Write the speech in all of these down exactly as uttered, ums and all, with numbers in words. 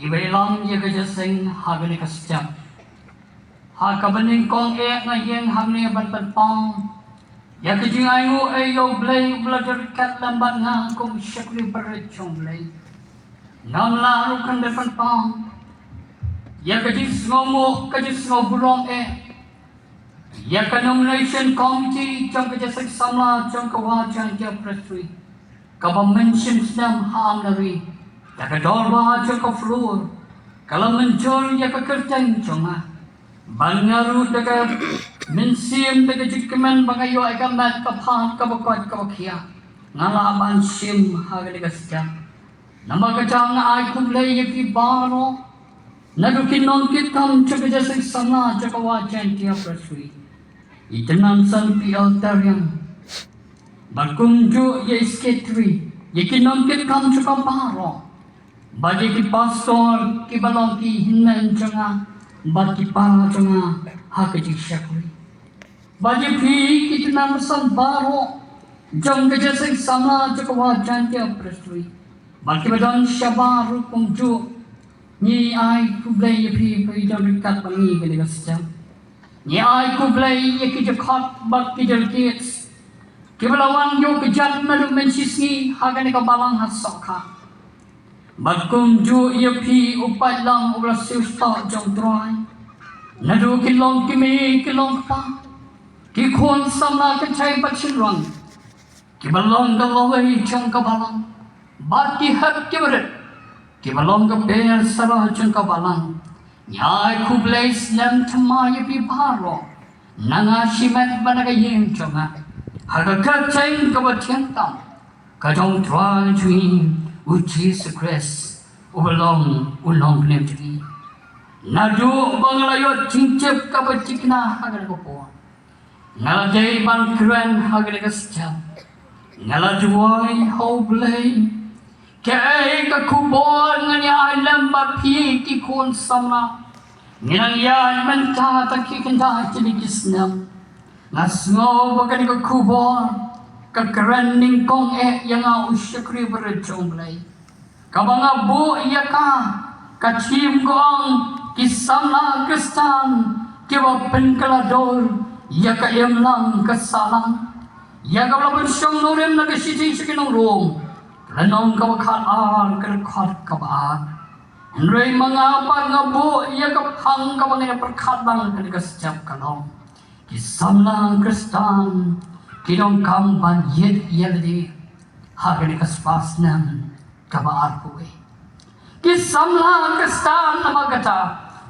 Iba ïalam ïa ka jingïaseng ha kane ka step. Ha kaba nyngkong eh nga ïeng hangne ban pynpaw ïa ka jingainguh ïa U Blei uba la don ryngkat lem bad nga kum u shakri barit jong U Blei. Ngam lah ruh ban pynpaw ïa ka jingsngewnguh, ka jingsngewburom eh ïa ka nomination committee jong ka jingïaseng samla jong ka Wah Jaintia Presbytery, kaba mynshem snem ha Amlari, da ka dorbar jong ka floor ka la mynjur ïa ka kyrteng jong nga. Bad nga ruh da ka mynsiem, da ka jingkmen ba nga ïoh ïa ka met ka phad kaba koit kaba khiah, nga lah ban shim ha kane ka step. Namar kata nga ai khublei ïa phi baroh, naduh ki nongkitkam jong ka jingïaseng samla jong ka Wah Jaintia Presbytery, i Tymmen Basan P L Tariang, bad kumjuh ïa i secretary, ïa ki nongkitkam jong ka baroh, bad ïa ki pastor kiba long ki hynmen jong nga bad ki para jong nga ha ka jingshakri. Bad ïa phi ki tnat basan baroh jong ka jingïaseng samla jong ka Wah Jaintia Presbytery, bad kiba don shabar ruh kumjuh, ngi ai khublei ïa phi ba phi don ryngkat bad ngi ha kane ka step. Ngi ai khublei ïa ki dkhot bad ki delegates kiba la wan ïuh kjat naduh mynshisngi ha kane ka balang ha Sohkha. Bad kumjuh ïa phi u paidlang uba la siew stok jong U Trai, naduh ki longkmie ki longkpa, ki khun samla kynthei bad shynrang, kiba long ka lawei jong ka balang, bad ki hep ki barit, kiba long ka pyrsa jong ka balang. Ngi ai khublei snem thymmai ïa phi baroh, na nga shimet bad na ka ïing jong nga, ha ka kyrteng kaba thiang tam, ka jong U Trai jong ngi U Jisu Khrist, uba long u Nongpynim jong ngi. Naduh ba nga la ïoh jingtip kaba thikna ha kane ka por, nga la dei ban kren ha kane ka step. Nga la duwai ha U Blei, kaei ka khubor ngan ïa ai lem bad phi ki khun samla. Ngi nang ïaid mynta tang ki khyndai tylli ki snem. Nga sngew ba kane ka khubor ka kren nyngkong eh ïa nga u shakri barit jong U Blei. Kaba nga buh ïa ka, ka thim ka ong, ki samla Khristan kiba pynkylla dur ïa ka imlang ka sahlang, ïa kaba la pynshong nongrim na ka shithi sha ki nong Rom, ka lynnong kaba khatar, ka dkhot kaba ar. Hynrei ma nga pat nga buh ïa ka phang kaba ngi ïa pyrkhat lang ha kane ka step, ka long, ki samla Khristan ki donkam ban ïit ïa lade ha kane ka spah snem kaba arphew wei. Ki samla Khristan namar kata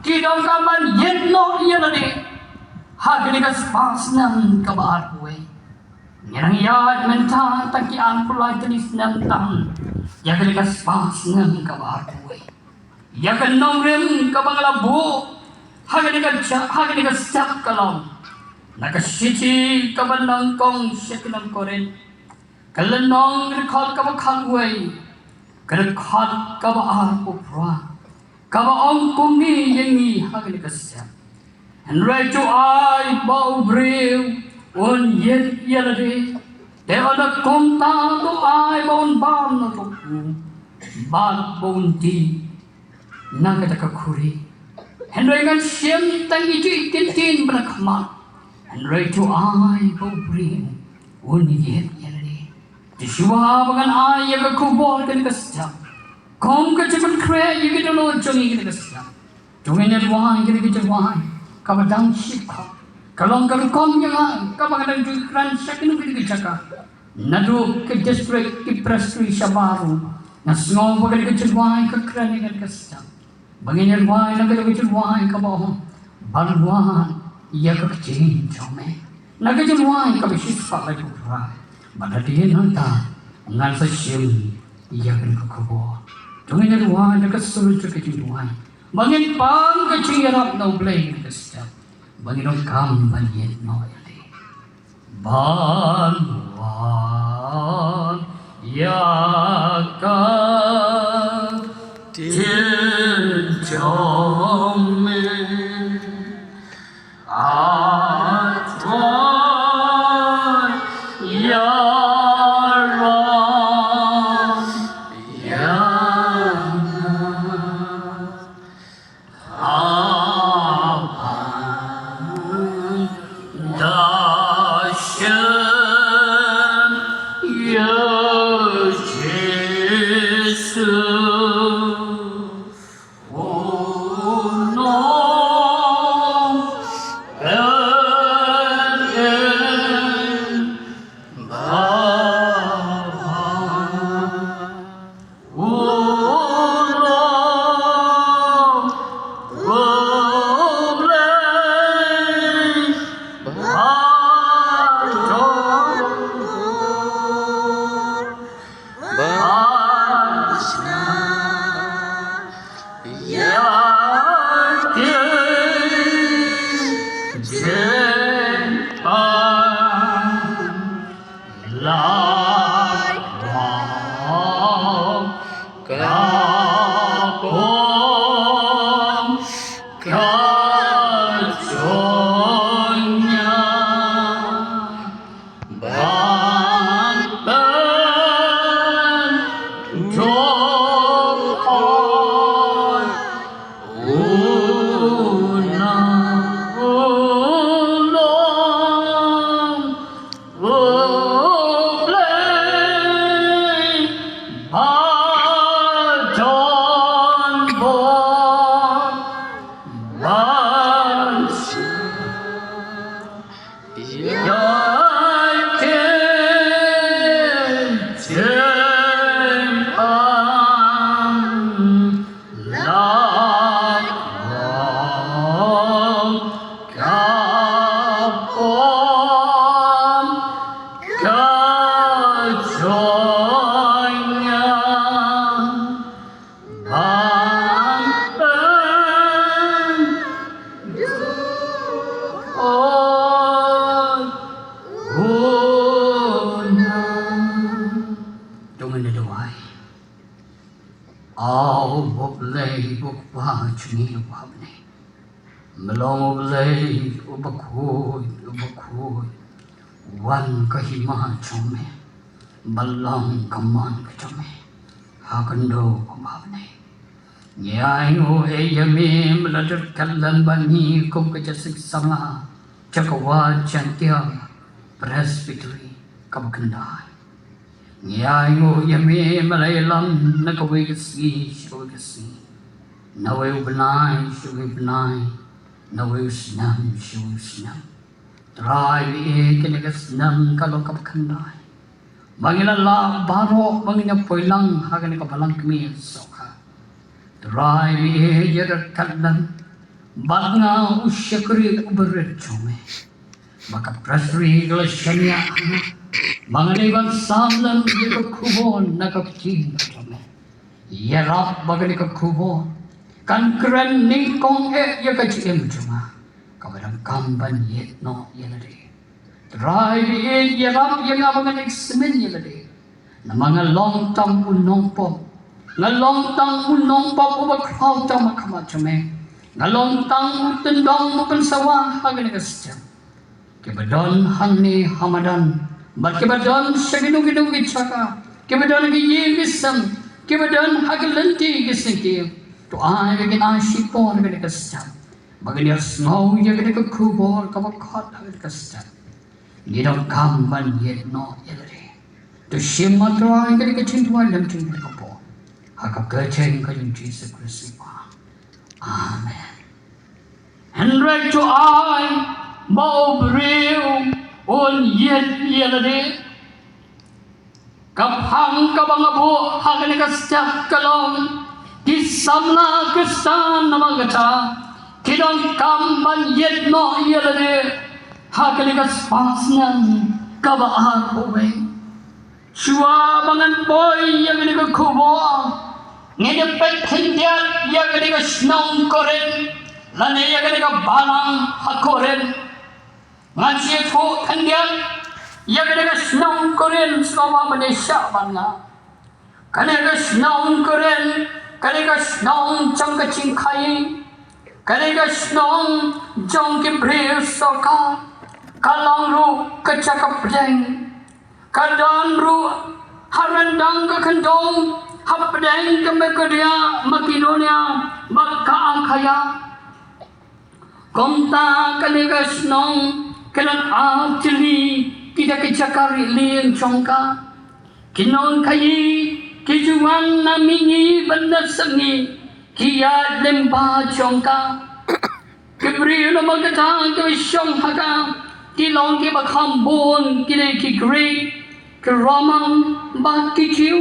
ki donkam ban ïit noh ïa lade ha kane ka spah snem kaba arphew wei. Ngi nang ïaid mynta tang ki arphew lai tylli snem tang ïa kane ka spah snem kaba arphew wei. Ïa ka nongrim kaba nga la buh ha kane ka ja-, ha kane ka step ka long na ka shithi kaba nyngkong sha ki nong Korinth, ka lynnong, ka dkhot kaba khatwei, ka dkhot kaba arphew phra, kaba ong kumne ïa ngi ha kane ka step: Hynrei to ai ba u briew un ïit ïa lade, te ynda kumta to ai ba un bam na u kpu, bad ba un dih na kata ka khuri. Hynrei ngan shim tang ïa ki ktien ba na khmat: Hynrei to ai ba u briew un ïit ïa lade. Te shuwa ba ngan ai ïa ka khubor kane ka step, kum ka jingpynkhreh ïa ki dohnud jong ngi kane ka step, to ngin ïa duwai kane ka jingduwai kaba dang shit khop, ka long ka rukom ïa nga kaba nga dang ju kren sha kano kano ka jaka, naduh ki district, ki presbytery shabar ruh. Nga sngew ba kane ka jingduwai ka kren ïa kane ka step, ba ngin ïa duwai na kane ka jingduwai kaba ong: Ban wad ïa ka ktien jong me. Na ka jingduwai kaba shispah laiphew phra, bad hadien nangta ngan sa shim ïa kane ka khubor. To ngin ïa duwai da ka sur jong ka jingduwai, ba ngin pan ka jingïarap na U Blei ha kane ka step, ba ngin donkam ban ïit noh ïa lade. Ban wad ïa ka ktien jong me, A Trai, ïarap ïa nga. Aw, U Blei, U Kpa jong ngi uba ha bneng. Me long U Blei uba khuid, uba khuid. Wan ka hima jong me. Ba long ka mon ka jong me ha khyndew bad ha bneng. Ngi ainguh ïa me, me la dep kyrkhu lem bad ngi kum ka jingïaseng samla jong ka Wad Jaiñtia Presbytery kaba khyndai. Ngi ainguh ïa me, me la ïalam na kawei ka sngi sha kawei ka sngi, na uwei u bnai sha uwei u bnai, na uwei u snem sha uwei u snem. Trai, ïa kane ka snem ka long kaba khyndai ba ngi la lah baroh ba ngin ïa poi lang ha kane ka balang kmie Sohkha. Trai, ïa ka kat lang bad nga u shakri uba rit jong me, ba ka Presbytery ka la shaniah ha nga ba ngan ïa ban sam lem ïa ka khubor na ka ktien jong me. Ïarap ba kane ka khubor kan kren nyngkong eh ïa ka jingim jong nga, kaba donkam ban ïeit noh ïa lade. Trai, ïarap ïa nga ba ngan examine ïa lade. Namar nga long tang u nongpop, nga long tang u nongpop uba khlaw tam ha khmat jong me. Nga long tang u tyndong u pynsawa ha kane ka step. Kiba don hangne ha madan bad kiba don sha kino kino ki jaka, kiba don ha ki ïing ki sem, kiba don ha ki lynti ki syngkien, to ai ba kin ai shipor ha kane ka step ba kin ïohsngew ïa kane ka khubor kaba khot ha kane ka step. Ngi donkam ban ïeit noh ïa lade. To shim, ma Trai, kane ka jingduwai lem jong kane ka por ha ka kyrteng ka jong Jisu Khrist. Amen. Hynrei to ai ba u briew un ïeit ïa lade. Ka phang kaba nga buh ha kane ka step ka long, ki samla Khristan namar kata ki donkam ban ïeit noh ïa lade ha kane ka spah snem kaba arphew wei. Shuwa ba ngan poi ïa kane ka khubor, ngin ïa peit khyndiat ïa kane ka shnong Korinth lane ïa kane ka balang ha Korinth. Ngan shu ïathuh khyndiat ïa kane ka shnong Korinth sngewbha ban ïa shah ban nga. Kane ka shnong Korinth, kane ka shnong jong ka jingkhaïi, kane ka shnong jong ki briew sorkar, ka long ruh ka jaka pdeng. Ka don ruh ha ryndang ka khyndew, ha pdeng ka Makedonia, Makedonia bad ka Akhaia. Kumta kane ka shnong ka don ar tylli kita ki jaka rieh lieng jong ka. Ki nongkhaïi ki ju wan na mihngi bad na sepngi, ki ïaid lyngba jong ka. Ki briew namar kata kiba shong ha ka ki long kiba kham bun, ki dei ki Grik, ki Roman bad ki Jiw.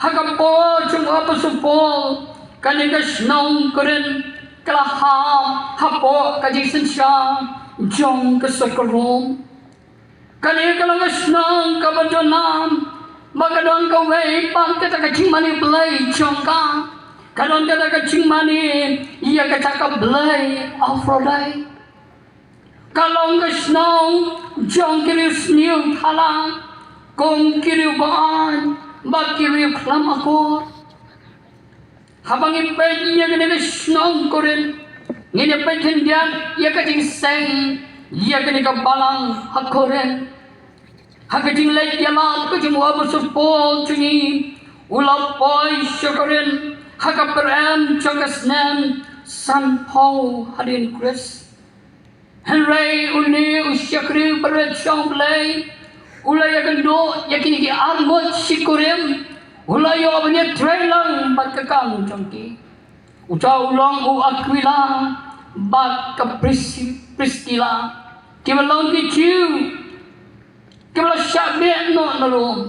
Ha ka por jong u Apostol Paul, kane ka shnong Korinth ka la hap hapoh ka jingsynshar jong ka sorkar Rom. Kane ka long ka shnong kaba donkam ba ka don kawei pat kata ka jingmane Blei jong ka. Ka don kata ka jingmane ïa kata ka blei Aphrodite. Ka long ka shnong jong ki riewsniew thala, kum ki riewbah-aiñ bad ki riewkhlem akor. Haba ngi peit ïa kane ka shnong Korinth, ngin ïa peit khyndiat ïa ka jingseng ïa kane ka balang ha Korinth. Ha ka jingleit ïalap ka jong u Apostol Paul jong ngi, u la poi sha Korinth ha ka pyrem jong ka snem sanphew hadien Khrist. Hynrei une u shakri barit jong U Blei u la ïakynduh ïa kine ki arngut shikurim, u la ïoh ban ïatrei lang bad ka kam jong ki. Uta u long u Akwila bad ka Pris-, Priskila, kiba long ki Jiw kiba la shah beh noh na Rom.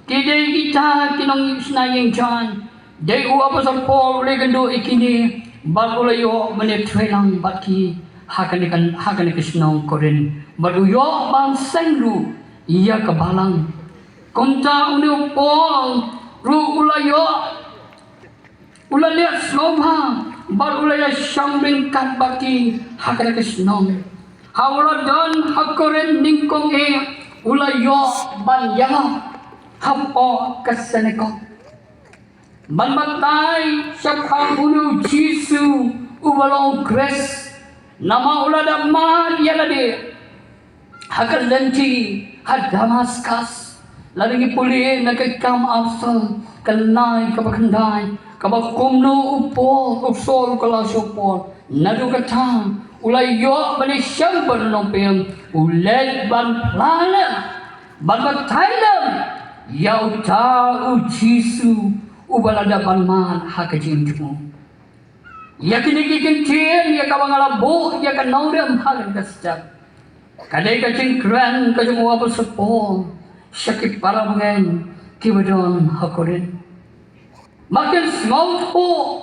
Ki dei kita ki nongshna ïing jaiñ. Dei u Apostol Paul u la ïakynduh ïa kine bad u la ïoh ban ïatrei lang bad ki ha kane ka, ha kane ka shnong Korinth, bad u ïoh ban seng ruh ïa ka balang. Kumta une u Paul ruh u la ïoh, u la leh sngewbha bad u la ïashong ryngkat bad ki ha kane ka shnong. Ha u la don ha Korinth nyngkong eh, u la ïoh ban ïalap hapoh ka synagog. Ban batai shaphang une u Jisu uba long u Khrist, namar u la da mad ïa lade ha ka lynti ha Damaskas. Lada ngi pule na Ki Kam Apostol, ka lai kaba khyndai, kaba kumno u Paul, u Saul u ka la shu Paul. Naduh kata u la ïoh ban ïashem bad u nongpynim, u leit ban phla lem, ban batai lem ïa uta u Jisu uba la dep ban mad ha ka jingthmu. Ïa kine ki kyntien ïa kaba nga la buh ïa ka nongrim ha kane ka step, ka dei ka jingkren ka jong u Apostol Paul sha ki para bangeit kiba don ha Korinth. Ba kin sngewthuh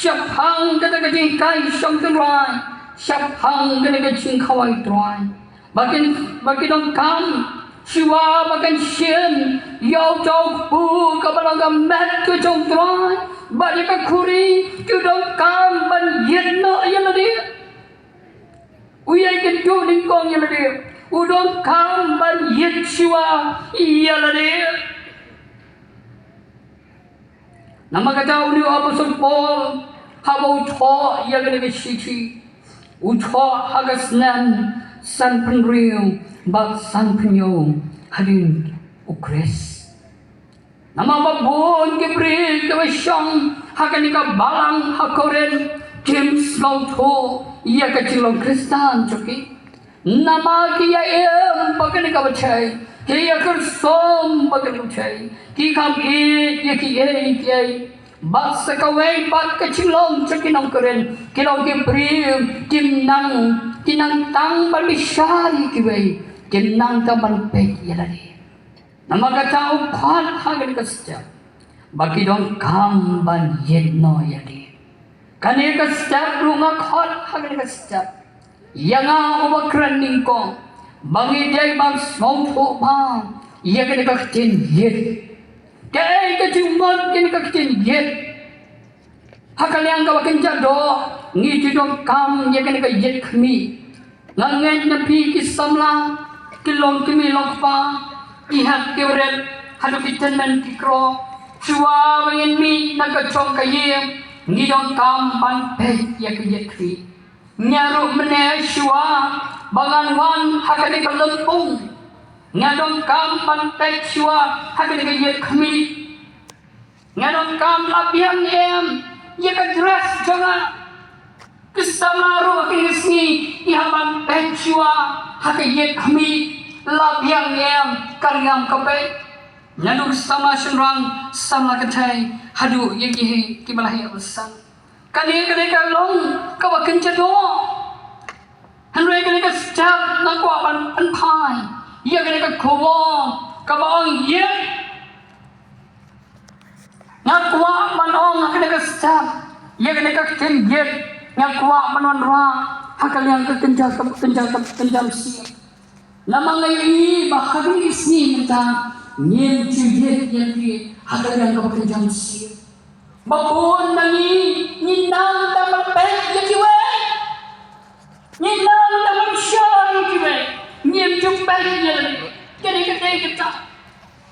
shaphang kata ka jinghikai jong U Trai, shaphang kane ka jingkhawai U Trai. Ba kin, ba ki donkam shuwa ba kin shim ïa uta u kpu kaba long ka met ka jong U Trai, bad ïa ka khuri, ki donkam ban ïit noh ïa lade. U ïai kyntu nyngkong ïa lade, u donkam ban ïit shuwa ïa lade. Namar kata une u Apostol Paul, haba u thoh ïa kane ka shithi, u thoh ha ka snem sanphew hynriew bad sanphew hynñiew hadien u Khrist. Namar ba bun ki briew kiba shong ha kane ka balang ha Korinth kim sngewthuh ïa ka jinglong Khristan jong ki. Namar ki ïa im bad kane kaba shai, ki ïa kyrsum bad kane kaba shai, ki kham ïeit ïa kiei kiei. Bad sa kawei pat ka jinglong jong ki nong Korinth, ki long ki briew kim nang, ki nang tang ban bishar ïa kiwei, kim nang tang ban peit ïa lade. Namar kata u khot ha kane ka step ba ki donkam ban ïit noh ïa lade. Kane ka step ruh nga khot ha kane ka step ïa nga uba kren nyngkong, ba ngi dei ban sngewthuh bha ïa kane ka ktien ïit. Kaei ka jingmut kane ka ktien ïit? Ha ka liang kaba kynja doh, ngi ju donkam ïa kane ka ïit khmih. Nga ngeit na phi ki samla, ki long kmie long kpa, ki heh ki barit, haduh ki tymmen ki kro, shuwa ba ngin mih na ka jong ka ïing, ngi donkam ban peit ïa ka ïit khmih. Nga ruh mynne shuwa ba ngan wan ha kane ka lympung, nga donkam ban peit shuwa ha kane ka ïit khmih. Nga donkam la biang em ïa ka dress jong nga. Ki samla ruh ha kine ki sngi ki hap ban peit shuwa ha ka ïit khmih, la biang em ka riam ka beit. Naduh ki samla shynrang, samla kynthei, haduh ïa kiei kiei kiba la heh basan. Kane ka dei ka long kaba kynja doh. Hynrei kane ka step nga kwah ban pynphai ïa kane ka khubor kaba ong ïit. Nga kwah ban ong ha kane ka step ïa kane ka ktien ïit, nga kwah ban wanrah ha ka liang ka kynja, ka kynja, ka kynja mynsiem. Namar nga ïohi ba ha kine ki sngi mynta ngim ju ïit ïa ki ha ka liang kaba kynja mynsiem. Ba bun na ngi ngi nang tang ban peit ïa kiwei. Ngi nang tang ban shah ïa kiwei. Ngim ju peit ïa lade. Kane ka dei kata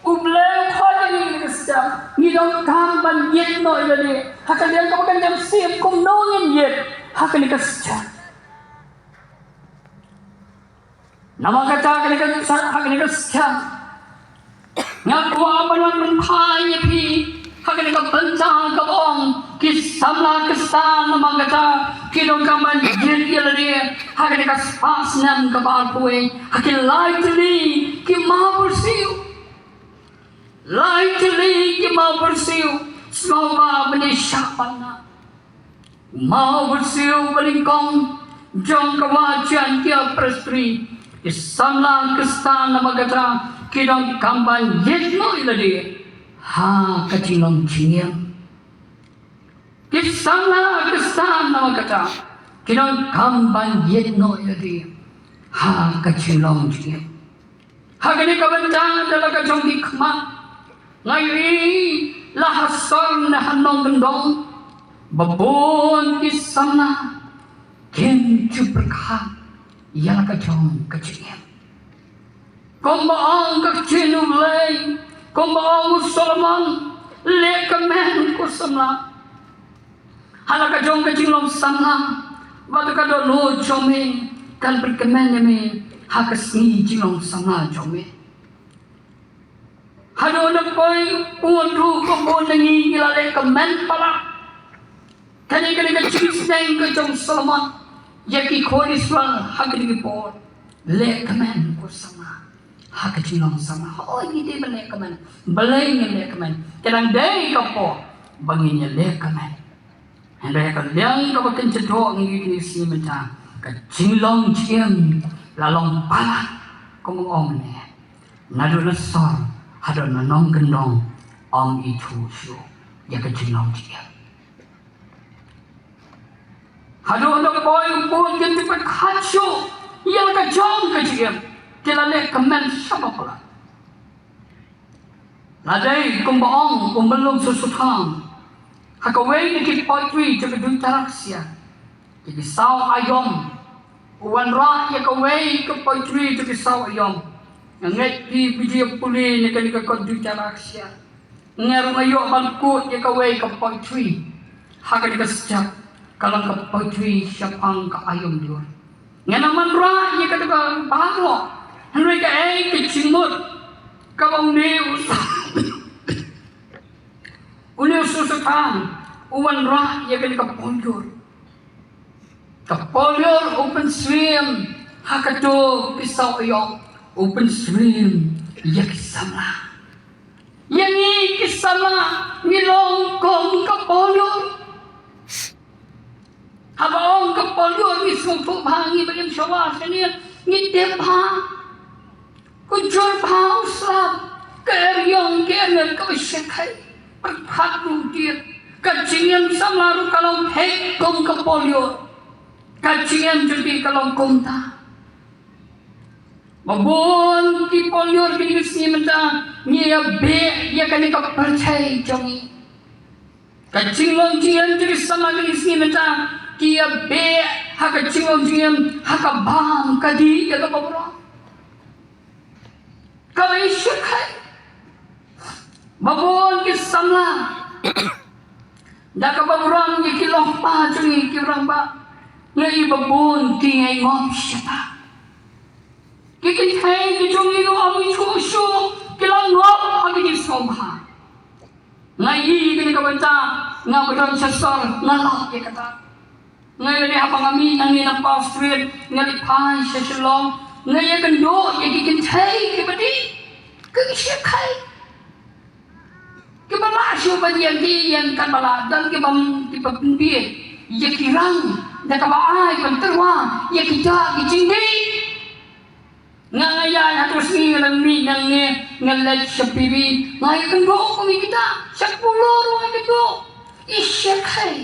U Blei u khot ïa ngi ha kane ka step. Ngi donkam ban ïit noh ïa lade ha ka liang kaba kynja mynsiem. Kumno ngin ïit ha kane ka step? Namar kata ha kane ka step, ha kane ka step, nga kwah ban wan pynphai ïa phi ha kane ka bynta kaba ong ki samla Khristan, namar kata ki donkam ban ïit ïa lade ha kane ka spah snem kaba arphew wei, ha ki lai tylli ki mawbyrsiew. Lai tylli ki mawbyrsiew, sngewbha ban ïa shah ban na. U mawbyrsiew ba nyngkong jong ka Wah Jaintia Presbytery, ki samla Khristan namar kata ki donkam ban ïit noh ïa lade ha ka jinglong jingim. Ki samla Khristan namar kata ki donkam ban ïit noh ïa lade ha ka jinglong jingim. Ha kane ka bynta da la ka jong ki khmat, nga ïohi la ha sor ne ha nongkyndong ba bun ki samla kim ju pyrkhat ïa la ka jong ka jingim. Kumba ong ka ktien U Blei, kumba ong u Solomon, Leh kmen ko samla ha la ka jong ka jinglong samla, bad ka dohnud jong me kan pynkmen ïa me ha ka sngi jinglong samla jong me. Haduh da poi un ruh ka bun na ngi ngi la leh kmen palat. Kane kane ka jingsneng ka jong Solomon ïa ki khun Israel ha kane ka por. Leh kmen ko samla ha ka jinglong samla. Hooid ngi dei ban leh kmen. Balei ngin leh kmen? Ka dang dei ka por ba ngin ïa leh kmen. Hynrei ha ka liang kaba kynja doh ngi ïa kine ki sngi mynta, ka jinglong jingim la long palat kum u ong ne. Naduh na sor haduh na nongkyndong ym ithuh shuh ïa ka jinglong jingim. Haduh na poi u bun kin tip khat shuh ïa la ka jong ka jingim, ki la leh kmen sha ba palat. La dei kumba ong u Myllung Susothang ha kawei na ki poetry jong ka Duitarakhsia, ki saw aïom. U wanrah ïa kawei ka poetry jong ki saw aïom. Nga ngeit phi phi ju ïa pule na kane ka kot Duitarakhsia. Nga ruh nga ïoh ban quote ïa kawei ka poetry ha kane ka step, ka long ka poetry shaphang ka aïom dur. Ngan ym wanrah ïa kata ka baroh, hynrei kaei ka jingmut kaba une u, une u Susothang u wanrah ïa kane ka poetry. Ka poetry u pynsyriem ha kato ki saw aïom, u pynsyriem ïa ki samla. Ïa ngi ki samla ngi long kum ka poetry. Haba ong ka poetry ngi sngewthuh bha, ngi ba im shawa shane, ngi tip bha. Ku jur bha u slap, ka eriong ka ernget kaba shyrkhei. Pyrkhat ruh tied, ka jingim samla ruh ka long thik kum ka poetry. Ka jingim jong ki ka long kumta. Ba bun ki poetry kine ki sngi mynta ngi ïa beh ïa kane ka pyrthei jong ngi. Ka jinglong jingim jong ki samla kine ki sngi mynta ki ïa beh ha ka jinglong jingim ha ka bam ka dih ïa kaba burom. Kaba i shyrkhei. Ba bun ki samla da kaba burom ïa ki longkmie jong ngi ki rangbah, ngi i ba bun ki ngop shata. Ki kynthei ki jong ngi ruh ym ithuh shuh, ki la ngop ha ki jingsngewbha. Nga ïohi kane ka bynta, nga ba don sha sor nga lap ïa kata. Nga ïohi haba nga mih nangne na Park Street nga leit phai sha Shillong, nga ïakynduh ïa ki kynthei kiba dih, ki shyrkhei. Kiba lah shuh ban ïeng ki ïeng katba lah, don kiba, kiba pynbiej ïa ki rang da kaba ai ban tyrwa ïa kita ki jingdih. Nga, nga ïaid ha ka sngi nga dang mih nangne, nga leit sha P B, nga ïakynduh kum ïa kita, sha Polo ruh nga ïakynduh. I shyrkhei.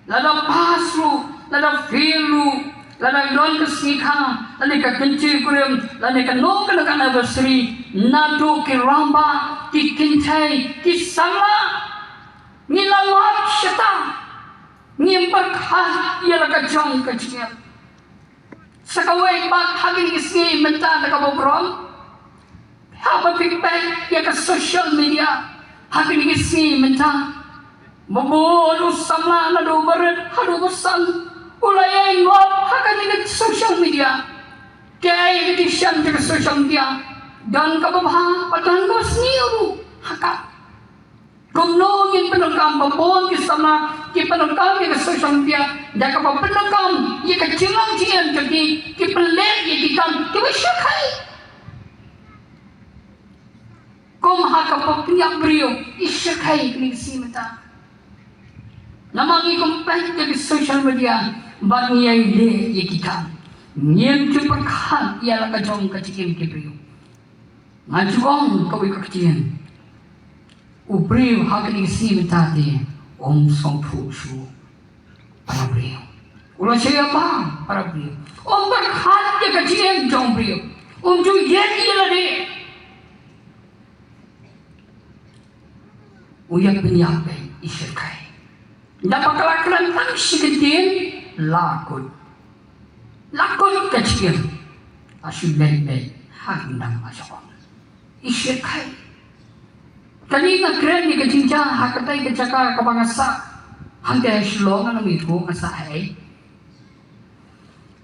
Lada pass ruh, lada fail ruh, lada don ka sngi kha, lane ka kynti kurim, lane kano kano ka anniversary, naduh ki rangbah, ki kynthei, ki samla, ngi la lap shata, ngim pyrkhat ïa la ka jong ka jingim. Sa kawei pat ha kine ki sngi mynta da kaba burom, haba phi peit ïa ka social media ha kine ki sngi mynta, ba bun u samla naduh ba rit haduh ba san u la ïai ngop ha kane ka social media. Kaei ka jingshah jong ka social media? Don kaba bha bad don kaba sniew ruh ha ka. Kumno ngin pyndonkam? Ba bun ki samla ki pyndonkam ïa ka social media da kaba pyndonkam ïa ka jinglong jingim jong ki, ki pynleh ïa ki kam kiba shyrkhei. Kum ha kaba pynïap briew, i shyrkhei kine ki sngi mynta. Namar ngi kum peit ïa ki social media bad ngi ïai leh ïa ki kam. Ngim ju pyrkhat ïa la ka jong ka jingim ki briew. Nga ju ong kawei ka ktien. U briew ha kine ki sngi mynta te um sngewthuh shuh para briew. U la shu ïa bam para briew. Um pyrkhat ïa ka jingim jong briew. Um ju ïeit ïa lade. U ïa pynïap beit, i shyrkhei. Da ba ka la kren tang shi kyntien, la kut. La kut ka jingim. A shu leit beit ha ka nang ma jong. I shyrkhei. Kane nga kren ïa ka jingjia ha katei ka jaka kaba nga sah hangtei ha Shillong, nga ym ithuh nga sah haei.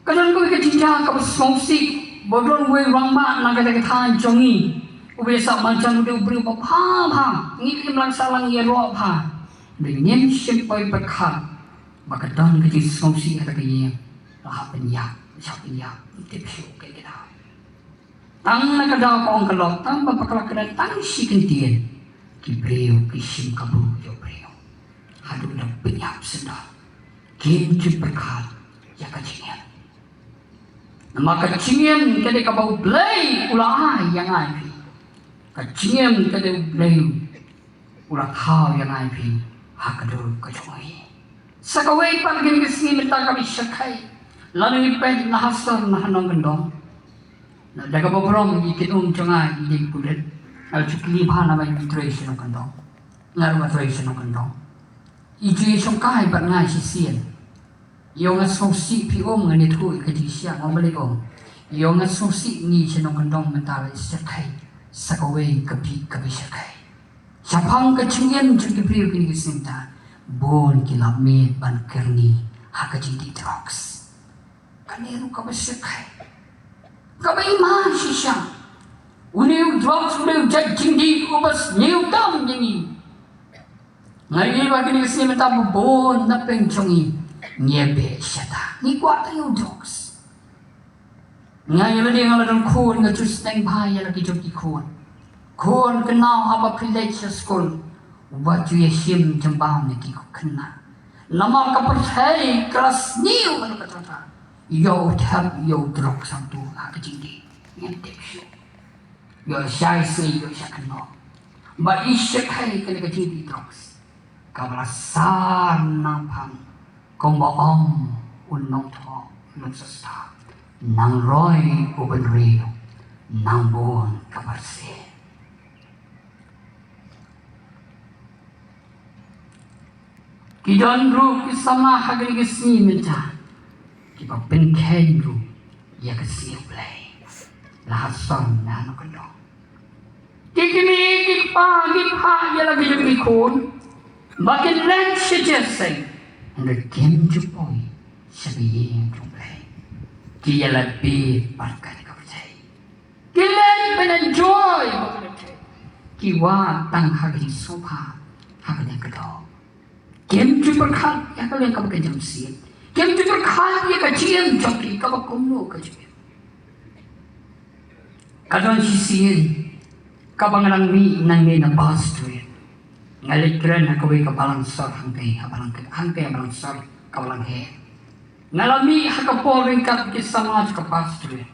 Ka don kawei ka jingjia kaba sngewsih ba don uwei u rangbah na katei ka thaiñ jong ngi uba ïasah marjan, u dei u briew ba bha bha, ngi ki imlang sahlang ïaroh bha. Hynrei ngim shym poi pyrkhat ba ka don ka jingsngewsih ha ka ïing. La hap ban ïap, la hap ban ïap, ym tip shuh kaei ka daw. Tang na ka daw ka ong ka lok, tang ba bakla kren tang shi kyntien, ki briew ki shim kabu ïa u briew. Haduh da pynïap syndon, kim ju pyrkhat ïa ka jingim. Namar ka jingim ka dei kaba U Blei u la ai ïa nga ïa phi. Ka jingim ka dei U Blei u la thaw ïa nga ïa phi ha ka dur ka jong ngi. Sa kawei pat kine ki sngi mynta kaba shyrkhei, lada ngi peit na ha sor na ha nongkyndong, da kaba burom ïa ki um jong nga i dei pulit, nga la ju kylli bha namar i trei sha nongkyndong. Nga ruh nga trei sha nongkyndong. I ju ïashongkai bad nga shisien. Ïoh nga sngewsih phi um, ngan ïathuh ïa ka jingshisha, nga ym lei um. Ïoh nga sngewsih ngi sha nongkyndong mynta la shyrkhei sa kawei ka bit kaba shyrkhei. Shaphang ka jingim jong ki briew kine ki sngi mynta, bun ki la miet ban kyrni ha ka jingdih drugs. Kane ruh kaba shyrkhei, kaba i ma shisha. Une u drugs u dei u jait jingdih uba sniew tam ïa ngi. Nga ïohi ba kine ki sngi mynta ba bun na pdeng jong ngi ngi ïa beh shata, ngi kwah tang ïa u drugs. Nga ïa lade nga la don khun, nga ju sdang bha ïa la ki jong ki khun. Khun kynmaw haba phi leit sha skul, wat ju ïa shim jingbam ïa ki khynnah. Namar ka pyrthei ka la sniew bad kata kata. Ïa u thep ïa u drugs hangto ha ka jingdih, ngim tip shuh. Ïoh shai sngi ïoh shai kynnoh. Ba i shyrkhei kane ka jingdih drugs kaba la sar nangpang, kumba ong u nongthoh nongshah star, nang roi u bynriew nang bun ka barsien. Ki don ruh ki samla ha kine ki sngi mynta kiba pynkheiñ ruh ïa ka sngi U Blei. La ha sor na nongkyndong, ki kmie ki kpa ki phah ïa la ki jong ki khun ba kin leit sha jingïaseng, hynrei kim ju poi sha ka ïing jong U Blei. Ki ïa la bit bad kane ka pyrthei. Ki leit ban enjoy bad ka pyrthei. Ki wad tang ha ka jingsngewbha ha ka liang ka doh. Kim ju pyrkhat ïa ka liang kaba kynja mynsiem. Kim ju pyrkhat ïa ka jingim jong ki kaba kumno ka jingim. Ka don shisien kaba nga dang mih nangne na Pastor Street. Nga leit kren ha kawei ka balang sor hangtei ha balang, hangtei ha balang sor ka balang heh. Nga la mih ha ka por ryngkat ki samla jong ka Pastor Street.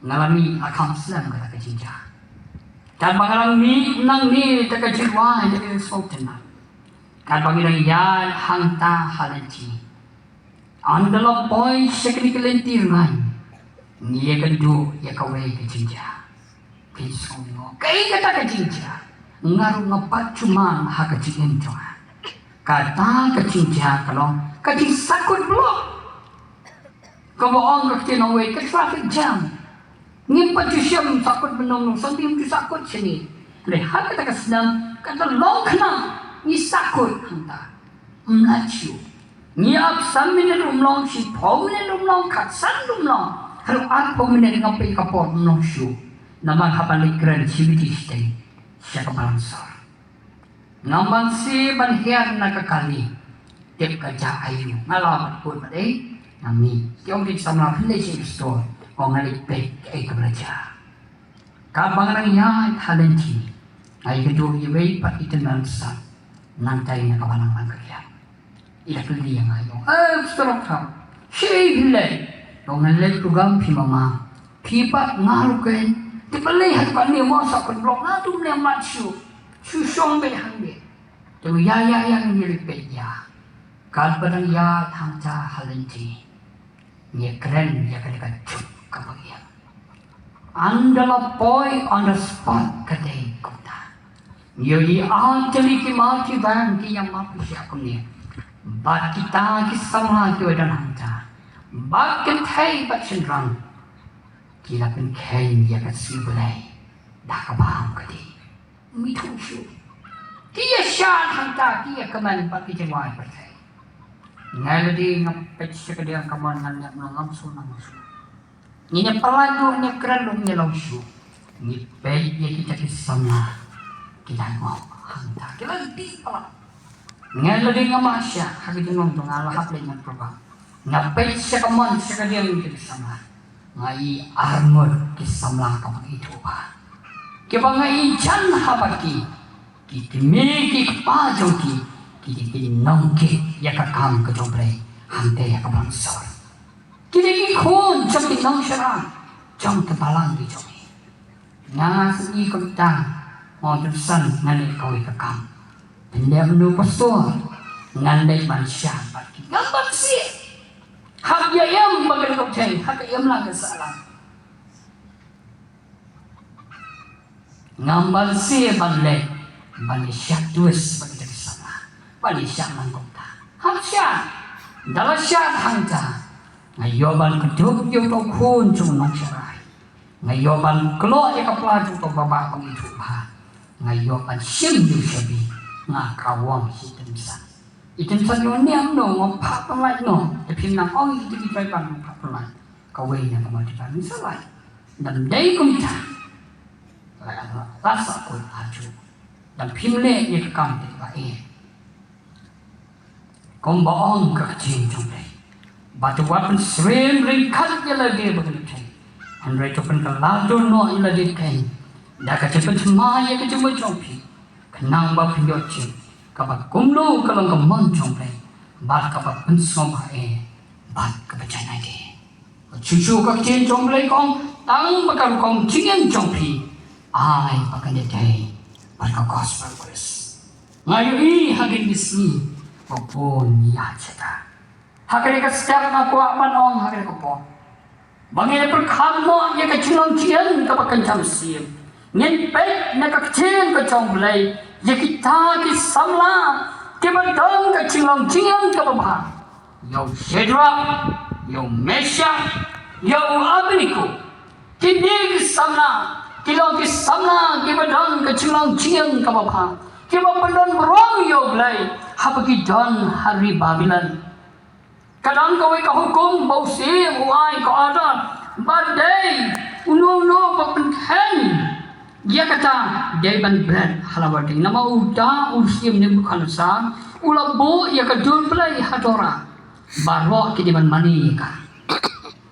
Nga la mih la kham slem kata ka jingjia. Katba nga dang mih nangne da ka jingrwai da ka jingsngewtynnat, katba ngi dang ïaid hangta ha lynti, ynda la poi sha kine ki lynti rngaiñ, ngi ïakynduh ïa kawei ka jingjia. Phin sngew, kaei kata ka jingjia? Nga ruh nga pat ju man ha ka jingim jong nga. Kata ka jingjia ka long ka jingsakut block. Kaba ong ka ktien nongwei ka traffic jam. Ngim pat ju shem sakut bynriew, nongsan ngim ju sakut shane. Hynrei ha kata ka snem ka la long khnang ngi sakut hangta. Ym lah shuh. Ngi ap san minit ruh ym long, shiphew minit ruh ym long, khatsan ruh ym long. Haduh arphew minit nga peit ka por ym long shuh. Namar haba leit kren shi baje shatei sha ka balang sor. Ngam banse ban hiar na ka kali. Tip ka jia aiu, nga la ban kut pat ei. Nga mih. Ki ong ki samla, phin leit sha store? Nga ong nga leit peit kaei kaba la jia. Katba nga dang ïaid ha lynti, nga ïakynduh ïa iwei pat i tymmen basan nangtai na ka balang lang ka riat. I la kylli ïa nga, i ong, "Eh, Mister Rockham, shaei phi leit?" Nga ong, "Nga leit ruh gam phi mama." "Phi pat?" "Nga ruh keiñ." "Te balei haduh katne mo sakut block, naduh mynne ym lait shuh. Shu shong beit hangne." Te nga ong, "Ïa, ïa, ïa, ngin ïa leit beit ïa." Katba dang ïaid hangta ha lynti, ngi kren ïa kane ka juk kaba ïa. Ynda la poi on the spot ka dei kumta. Ngi ïohi ar tylli ki Maruti van ki ïa map sha kumne. Bad kita ki samla kiba don hangta, bad kynthei bad shynrang, ki la pynkheiñ ïa ka sngi Blei da ka bam ka dih. Ym ithuh shuh. Ki ïa shad hangta, ki ïa kmen bad ki jingrwai pyrthei. Nga lade nga peit sha ka diang ka mon, ngan ïap noh, ngam sngewsih, ngam sngewsih. Ngin ïa pyllait ruh, ngin ïa kren ruh, ngin ïa long shuh. Ngi peit ïa kita ki samla ki dang ngop hangta, ki la dih palat. Nga lade nga mashah ha ka jinglong jong nga, la hap leit ngan pyrkhat. Nga peit sha ka mon sha ka diang kita ki samla. Nga i arngut ki samla kaba nga ithuh bha, kiba nga i jan ha bad ki, ki kmie ki kpa jong ki, ki dei ki nongkit ïa ka kam ka jong U Blei hangta ha ka bangsor. Ki dei ki khun jong ki nongsharai jong ka balang ki jong ngi. Nga sngew kumta, mo, jong san ngan leh kawei ka kam. Pyndep nu pastor, ngan leit ban shad bad ki, ngam banse. Hap ïa im bad ka dei ka thei, hap ïa im lang ka sahlang. Ngam banse ban leh, ban ïa shad twist bad kita ki samla, ban ïa shad lang kumta. Hap shad. Da la shad hangta, nga ïoh ban kdup ïa uto u khun jong u nongsharai. Nga ïoh ban kloi ïa ka pla jong uto u baba ba nga ithuh bha. Nga ïoh ban shim ïa u shabi. Nga kawang sha i Tymsan. I Tymsan ïoh niam noh, nga phah pynlait noh. Te phim nang ong ïa kita ki trai ban, nga phah pynlait. Kawei na ka multivitamin sa lait. Dang dei kumta, la, la, la sah kut ha ju. Dang phim leh ïa ka kam te ba eh. Kumba ong ka ktien jong U Blei, ba to wat pynsyriem ryngkat ïa lade bad ka lynti, hynrei to pynkylla dur noh ïa lade keiñ da ka jingpynthymmai ïa ka jingmut jong phi, khnang ba phin ïoh jied kaba kumno ka long ka mon jong U Blei, bad kaba pynsngewbha eh, bad kaba janai eh. Shuh shuh ka ktien jong U Blei ka ong, tang ba ka rukom jingim jong phi ai ba kan ïadei bad ka gospel Khrist. Nga ïohi ha kine ki sngi ba bun ïa jada. Ha kane ka step nga kwah ban ong ha kane ka por, ba ngin pyrkhat noh ïa ka jinglong jingim kaba kynja mynsiem. Ngin peit na ka ktien ka jong U Blei ïa kita ki samla kiba don ka jinglong jingim kaba bha. Ïa u Shadrak, ïa u Meshak, ïa u Abednego. Kine ki samla ki long ki samla kiba don ka jinglong jingim kaba bha, kiba pyndon burom ïa U Blei haba ki don ha ri Babilon. Ka don kawei ka hukum ba u syiem u ai ka order ba dei uno uno ba pynkheiñ ïa kata dei ban bret ha lawar ding. Namar uta u syiem Nebukhadnessar u la buh ïa ka dur Blei ha Torah baroh ki dei ban mane ïa ka.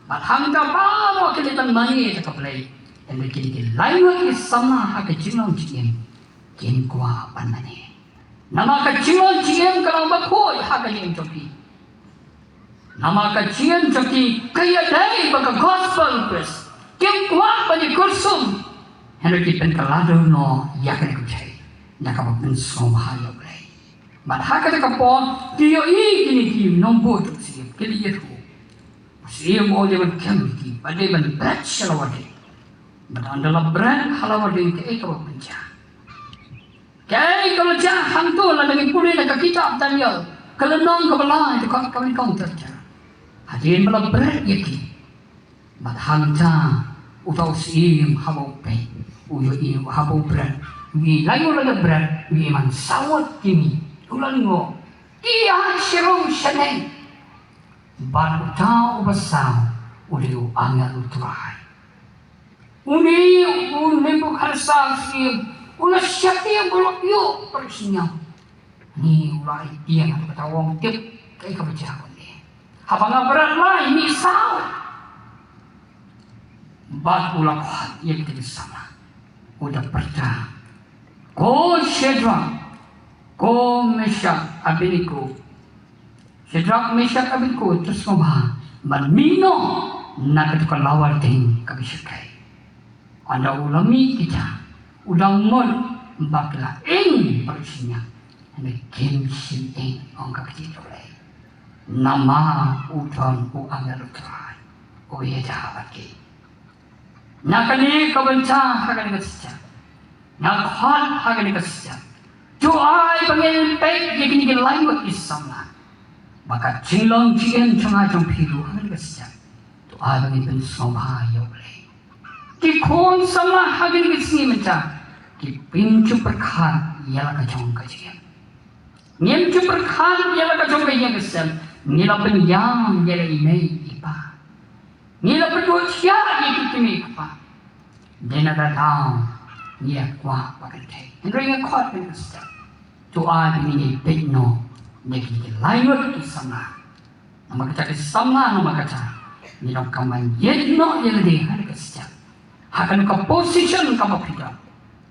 Bad hangta baroh ki dei ban mane ïa ka Blei. Hynrei kine ki laingut ki samla ha ka jinglong jingim kin kwah ban mane. Namar ka jinglong jingim ka long bakhuid ha ka jingim jong ki. Namar ka jingim jong ki ka ïadei bad ka gospel Khrist. Kim kwah ban ïakyrsum. Hynrei ki pynkylla dur noh ïa kane ka jingim na kaba pynsngewbha ïa U Blei. Bad ha kata ka por ki ïohi kine ki nongbud u syiem, ki la ïathuh. U syiem u ong dei ban kem ïa ki, ba dei ban bret sha lawar ding. Bad ynda la bret ha lawar ding, kaei kaba pynjah? Kaei kaba la jia hangto? Lada ngi pule na ka kitab Daniel ka lynnong kaba lai, dkhot kaba nyngkong ter ter. Hadien ba la bret ïa ki, bad hangta uta u syiem haba u peit, u ïohi haba u bret, u ïohi lano lano bret, u ïohi man saw ngut ki mih, u la lyngngoh, ki ïaid sharum shaneng. Bad uta uba saw u dei u angel U Trai. Une u Nebukhadnessar u syiem u la sheptieng, u la ïoh parashyniam. Une u la ai tieng, kata u ong, tip kaei kaba jia une. Haba nga bret lai, mih saw. Bad u la khot ïa kita ki samla, u da pyrta, ko Shadrak, ko Meshak, Abednego. Shadrak, Meshak, Abednego, to sngewbha ban mih noh na kata ka lawar ding kaba shyrkhei. Ynda u la mih kita, u dang mut ba ki la ing parashyniam, hynrei kim shym ing, ong ka ktien U Blei. Namar u don u angel U Trai u ïaid ha bad ki. Na kane ka bynta, ha kane ka step, na khot ha kane ka step, to ai ba ngin peit ïa kine ki laingut ki samla, ba ka jinglong jingim jong nga jong phi ruh ha kane ka step, to ai ba ngin pynsngewbha ïa U Blei. Ki khun samla ha kine ki sngi mynta ki pynjah pyrkhat ïa la ka jong ka jingim. Ngim ju pyrkhat ïa la ka jong ka ïing ka sem. Ngi la pynïam ïa la i mei i pa. Ngi la pynduh thiah ïa ki kmie ki kpa. Dei na ka daw ngi ïa kwah ba kynthei. Hynrei ngi khot kane ka step. To ai ba ngin ïa peit noh na ki lai ngut ki samla. Namar kata ki samla namar kata ngi donkam ban ïeit noh ïa lade ha kane ka step. Ha kane ka position kaba phi don.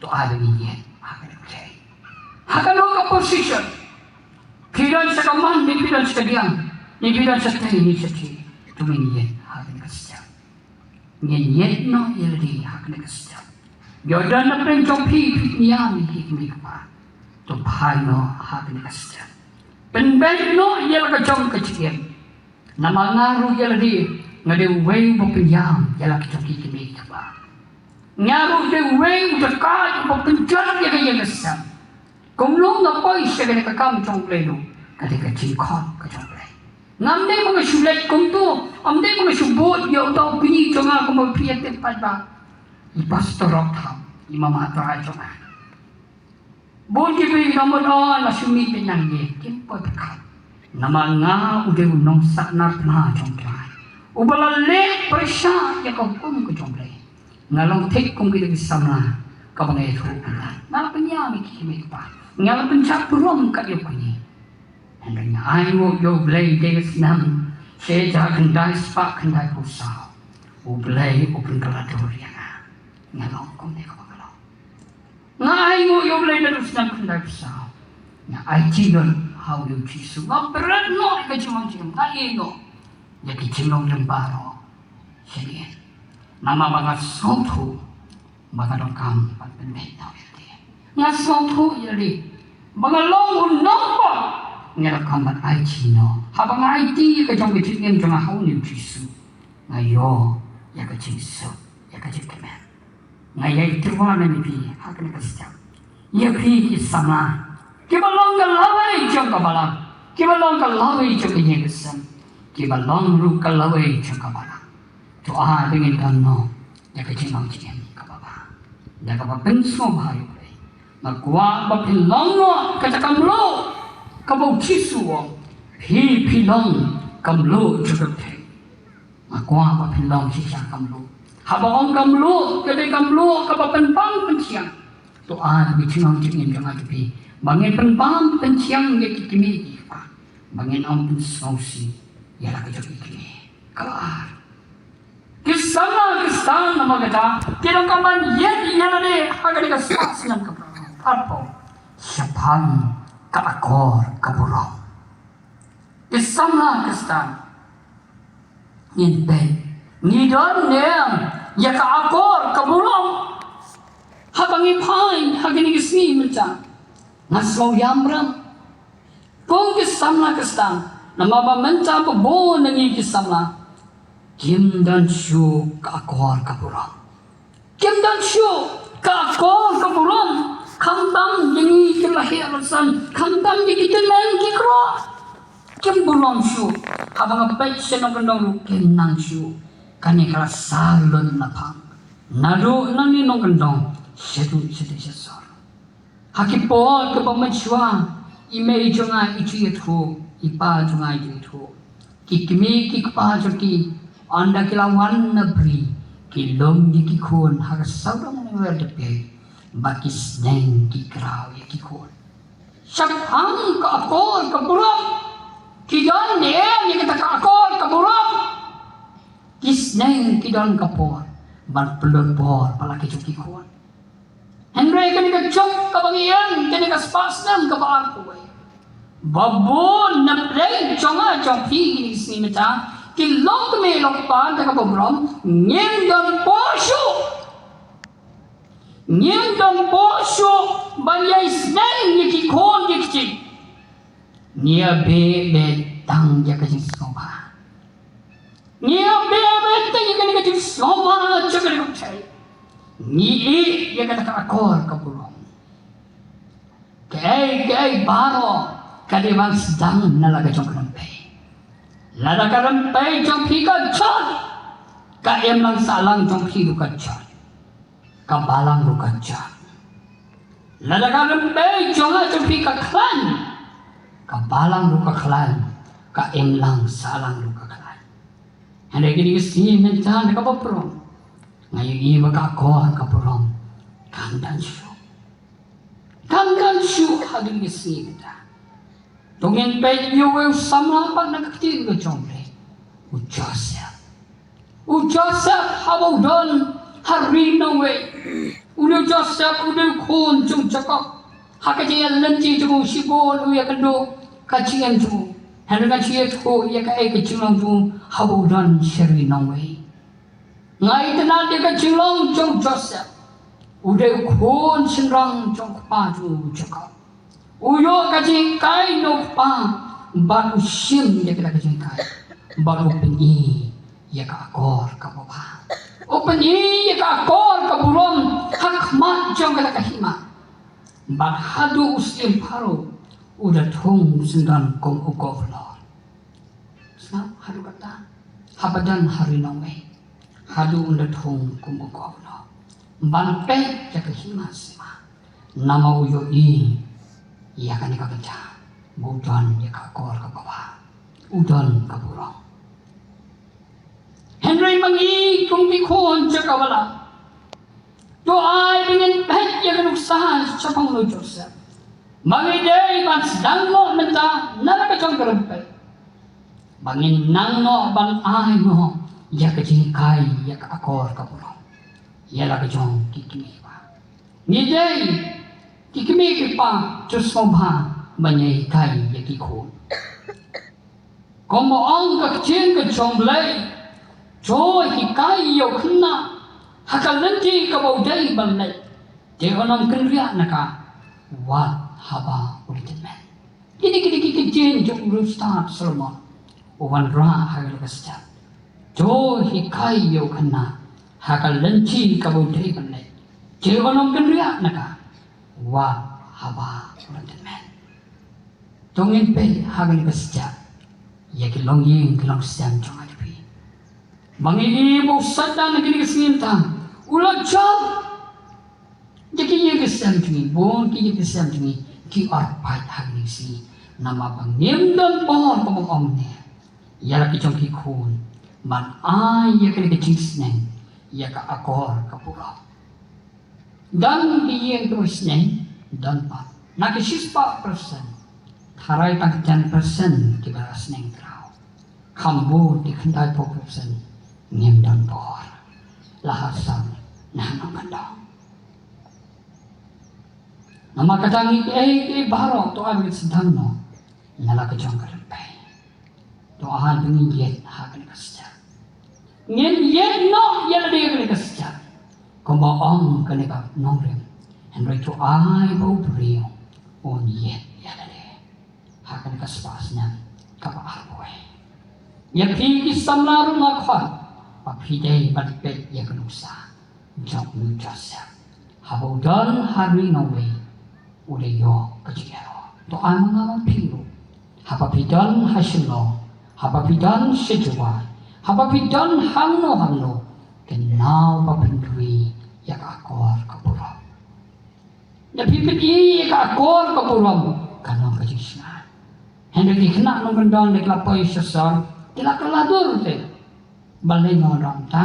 To ai ba ngin ïeit ha kane ka step. Ha kane ka position. Phi don sha ka man ne phi don sha ka diang ne phi don sha tei ne sha tei. To ngin ïeit ha kane ka step. Ngin ïeit noh ïa lade ha kane ka step. Ïoh don na pdeng jong phi phi pynïam ïa ki kmie ki kpa. To phai noh ha kane ka step. Pynbeit noh ïa la ka jong ka jingim. Namar nga ruh ïa lade nga dei uwei uba pynïam ïa la ka jong ki kmie ki kpa. Nga ruh dei uwei u jaka uba pynjot ïa ka ïing ka sem. Kumno nga poi sha kane ka kam jong U Blei ruh ka dei ka jingkhot ka jong U Blei. Ngam dei ba nga shu leit kumto, ngam dei ba nga shu bud ïa uta u kñi jong nga kumba phi ïa tip pat ba i pastor Rob Tham i mama trai jong nga. Bun ki briew ki mut oh la shu mih beit nang ïa kim poi pyrkhat. Namar nga u dei u nongsahnarphna jong U Trai uba la leh pyrshah ïa ka hukum ka jong U Blei. Nga long thik kum ki dei ki samla kaba nga ïathuh pynban. Nga la pynïam ïa ki kmie ki kpa. Nga la pynjah burom kat ïa u kñi. Hynrei nga ainguh ïa U Blei dei ka snem shi hajar khyndai spah khyndai phew saw. U Blei u pynkylla dur ïa nga. Nga long kumne kaba nga long. Nga ainguh ïa U Blei naduh snem khyndai phew saw. Nga aiti lut ha U Jisu. Nga bret noh ïa ka jingmong jingim. Nga ïeh noh ïa ki jinglong jong baroh. Sha ïing. Namar ba nga sngewthuh ba nga donkam ban pynbeit noh ïa lade. Nga sngewthuh ïa lade ba nga long u nongpop. Nga donkam ban aiti noh. Haba nga aiti ïa ka jong ka jingim jong nga ha U Jisu, nga ïoh ïa ka jingsuk, ïa ka jingkmen. Nga ïai tyrwa na ïa phi ha kane ka step. Ïa phi ki samla kiba long ka lawei jong ka balang, kiba long ka lawei jong ka ïing ka sem, kiba long ruh ka lawei jong ka balang. To ai ba ngin don noh ïa ka jinglong jingim kaba bha, ïa kaba pynsngewbha ïa U Blei. Nga kwah ba phin long noh kata ka mluh kaba U Jisu u ong, phi phi long ka mluh jong ka pyrthei. Nga kwah ba phin long shisha ka mluh. Haba ong ka mluh ka dei ka mluh kaba pynbam pynchiang. To ai ba ki jinglong jingim jong nga jong phi ba ngin pynbam pynchiang ïa ki kmie ki kpa, ba ngin ym pynsngewsih ïa la ka jong ki kmie. Kaba ar, ki samla Khristan namar kata ki donkam ban ïeit ïa lade ha kane ka spah snem kaba arphew. Shaphang ka akor ka burom. Ki samla Khristan, ngin peit, ngi don ne em ïa ka akor ka burom? Haba ngi phai ha kine ki sngi mynta, nga sngew ïam rem kum ki samla Khristan, namar ba mynta ba bun na ngi ki samla kim don shuh ka akor ka burom. Kim don shuh ka akor ka burom. Khamtam ïa ngi ki la heh la san, khamtam ïa ki tymmen ki kro, kim burom shuh. Haba nga peit sha nongkyndong ruh kim nang shuh. Kane ka la saw lut na phang, naduh nangne nongkyndong shaduh shaduh sha sor. Ha ki por kiba mynshuwa, i mei jong nga i ju ïathuh, i pa jong nga i ju ïathuh. Ki kmie ki kpa jong ki, ynda ki la wan na bri, ki lum ïa ki khun ha ka sawdong na wer da pei, ba ki sneng ki kraw ïa ki khun. Shaphang ka akor ka burom, ki don ne em ïa kata ka akor ka burom? Ki sneng ki don ka por ban pynlut bor ba la ki jong ki khun. Hynrei kane ka juk kaba ngi ïeng, kane ka spah snem kaba arphew wei, ba bun na pdeng jong nga jong phi kine ki sngi mynta, ki long kmie long kpa da kaba burom, ngim don por shuh. Ngim don por shuh ban ïai sneng ïa ki khun ki kti. Ngi ïa beh beit tang ïa ka jingsngewbha. Ngi ïa beh beit tang ïa kane ka jingsngewbha jong kane ka pyrthei. Ngi ïeh ïa kata ka akor ka burom. Kaei kaei baroh ka dei ban sdang na la ka jong ka rympei. Lada ka rympei jong phi ka jot, ka imlang sahlang jong phi ruh ka jot. Ka balang ruh ka jot. Lada ka rympei jong nga jong phi ka khlaiñ, ka balang ruh ka khlaiñ, ka imlang sahlang ruh ka khlaiñ. Hynrei kine ki sngi mynta na kaba phrong, nga ïohi ba ka akor ka burom kam don shuh. Kam don shuh ha kine ki sngi mynta. To ngin peit ïa uwei u samla pat na ka ktien ka jong U Blei, u Joseph. U Joseph haba u don ha ri nongwei. U dei u Joseph, u dei u khun jong u Jakob. Ha ka jingïaleit jong u shibun u ïakynduh ka jingim jong u. Hynrei kan shu ïathuh ïa kaei ka jinglong jong u haba u don sha ri nongwei. Nga itynnad ïa ka jinglong jong u Joseph. U dei u khun shynrang jong u kpa jong u Jakob. U ïoh ka jinghikai na u kpa bad u shim ïa kata ka jinghikai bad u pyni ïa ka akor kaba bha. U pyni ïa ka akor ka burom ha khmat jong kata ka hima. Bad haduh u syiem Pharaoh u da thung syndon kum u governor. Sngap haduh katta haba don ha ri nongwei. Haduh un da thung kum u governor ban peit ïa ka hima sima. Namar u ïohi ïa kane ka bynta ba u don ïa ka akor kaba bha, u don ka burom. Hynrei ma ngi kum ki khun jong ka balang, to ai ba ngin peit ïa ka nuksa shaphang u Joseph. Ma ngi dei ban sdang noh mynta na la ka jong ka rympei ba ngin nang noh ban ai noh ïa ka jinghikai, ïa ka akor ka burom ïa la ka jong ki kmie ki kpa. Ngi dei ki kmie ki kpa, to sngewbha ban ïa hikai ïa ki khun. Kumba ong ka ktien ka jong U Blei, to hikai ïa u khynnah ha ka lynti kaba u dei ban leit. Te un ym kynriah na ka wat haba u la tymmen. Kine, kine ki ktien jong u riewstad Solomon u wanrah ha kane ka step. To hikai ïa u khynnah ha ka lynti kaba u dei ban leit. Te un ym kynriah na ka wat haba u la tymmen. To ngin peit ha kane ka step ïa ki longïing ki longsem jong nga jong phi. Ma ngi i ba u Soitan ha kine ki sngi mynta u la jop ïa ki ïing ki sem jong ngi, bun ki ïing ki sem jong ngi ki or pait ha kine ki sngi. Namar ba ngim don bor, kumba ong ne, ïa la ki jong ki khun ban ai ïa kane ka jingsneng ïa ka akor ka burom. Don ki ïing kiba sneng, don pat. Na ki shispah percent, tharai tang ten percent kiba la sneng khraw. Kham bun, ki khyndai phew percent ngim don bor. La ha song, na nongkyndong. Namar kata ngi kiei kiei baroh to ai ba ngin sdang noh na la ka jong ka rympei. To ai ba ngin ïeit ha kane ka step. Ngin ïeit noh ïa lade ha kane ka step. Kumba ong kane ka nongrim, hynrei to ai ba u briew un ïeit ïa lade ha kane ka spah snem kaba arphew. Ïa phi ki samla ruh nga khot ba phi dei ban peit ïa ka nuksa jong u Joseph. Haba u don ha ri nongwei, u la ïoh ka jingïaroh. To ai ma nga ma phi ruh, haba phi don ha Shillong, haba phi don sha Jowai, haba phi don hangno hangno, kynmaw ba phin rwai ïa ka akor ka burom. Ïa phi phi ïa ka akor ka burom, kan long ka jingshngaiñ. Hynrei ki khynnah nongkyndong da ki la poi sha sor, ki la kylla dur te. Balei nga ong kumta?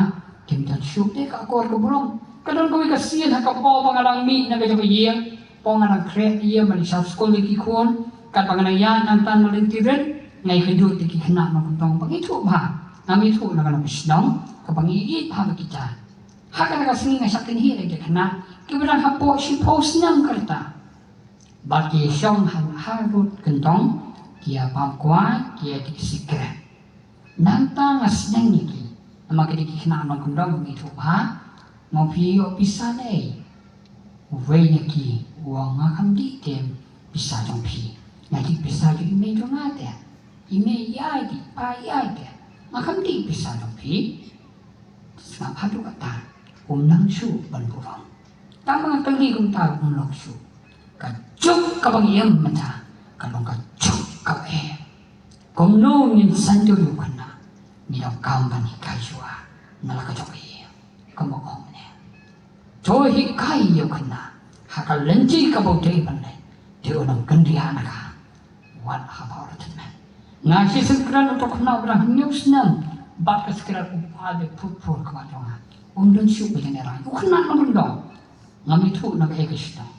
Kim don shuh te ka akor ka burom. Ka don kawei ka sien ha ka por ba nga dang mih na ka jong ka ïing, por nga dang khreh ïa, ban ïa sha skul ïa ki khun, katba nga dang ïaid nangta na lynti rit, nga ïakynduh te ki khynnah nongkyndong ba ngi ithuh bha. Ngam ithuh na ka nongkyndong, kaba ngi ïeit bha bad kita. Ha kata ka sngi nga shah kynhih ïa ki khynnah kiba dang hapoh shiphew snem ka rta. Bad ki shong ha, ha rud kyndong, ki ïa bam kwai, ki ïa dih sikret. Nangta nga sneng ïa ki. Namar ki dei ki khynnah nongkyndong, ngi ithuh bha. Nga ong, phi ïoh pisa dei? Uwei na ki u ong, nga kham dih te pisa jong phi. Nga dih pisa jong i mei jong nga te. I mei i ai te, i pa i ai te. Nga kham dih pisa jong phi. Sngap haduh katta, um nang shuh ban burom. Tang ba nga kylli kumta um long shuh. Ka juk kaba ngi im mynta ka long ka juk kaba eh. Kumno ngin saiñdur ïa u khynnah? Ngi donkam ban hikai shuwa na la ka jong ka ïing. Kumba ong mynne, to hikai ïa u khynnah Ha ka lynti kaba u dei ban leh, te un ym kynriah na ka. Wat haba u la tymmen. Nga shisien kren uta u khynnah u dang hynñiew snem bad ka skret u ba dei phurphur kaba jong nga. Um don shuh ba ïeng ïa rang. U khynnah nongkyndong. Ngam ithuh na kaei ka shisneng.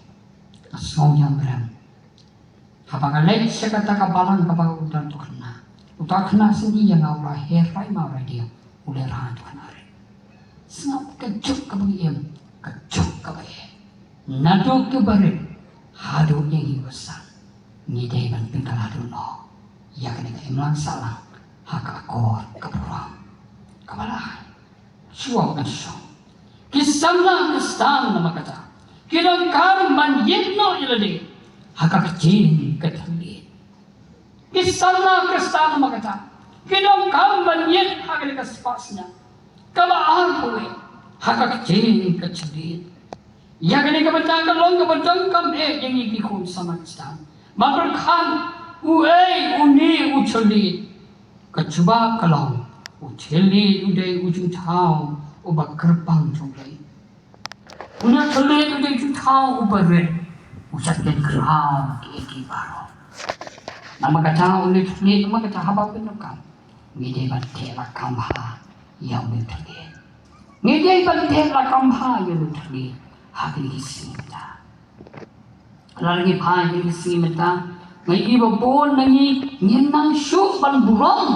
Nga sngew ïam rem. Haba nga leit sha kata ka balang kaba u don uta u khynnah. Uta u khynnah sngewthuh ïa nga, u la her rai ma u la dieng, u la rah uta u khynnah rit. Sngap ka juk kaba ngi im, ka juk kaba eh. Naduh kiba rit haduh ïa ngi basan, ngi dei ban pynkylla dohnud ïa kane ka imlang sahlang ha ka akor ka burom. Kaba lai. Shuwa ban shong, ki samla Khristan namar kata ki donkam ban ïit noh ïa lade ha ka ktien ka thylliej. Ki samla Khristan namar kata ki donkam ban ïit ha kane ka spah snem kaba arphew wei ha ka ktien ka thylliej. Ïa kane ka bynta ka long kaba donkam eh ïa ngi ki khun samla Khristan ban pyrkhat uei une u thylliej. Ka jubab ka long, u thylliej u dei u jingthaw uba kyrpang jong U Blei. Une u thylliej u dei u jingthaw uba rit, u shah kynkhraw kiei kiei baroh. Namar kata une u thylliej, namar kata haba pyndonkam, ngi dei ban teh lakam bha ïa une u thylliej. Ngi dei ban teh lakam bha ïa une u thylliej ha kine ki sngi mynta. Lada ngi phai ïa kine ki sngi mynta, nga i ba bun na ngi ngim nang shuh ban burom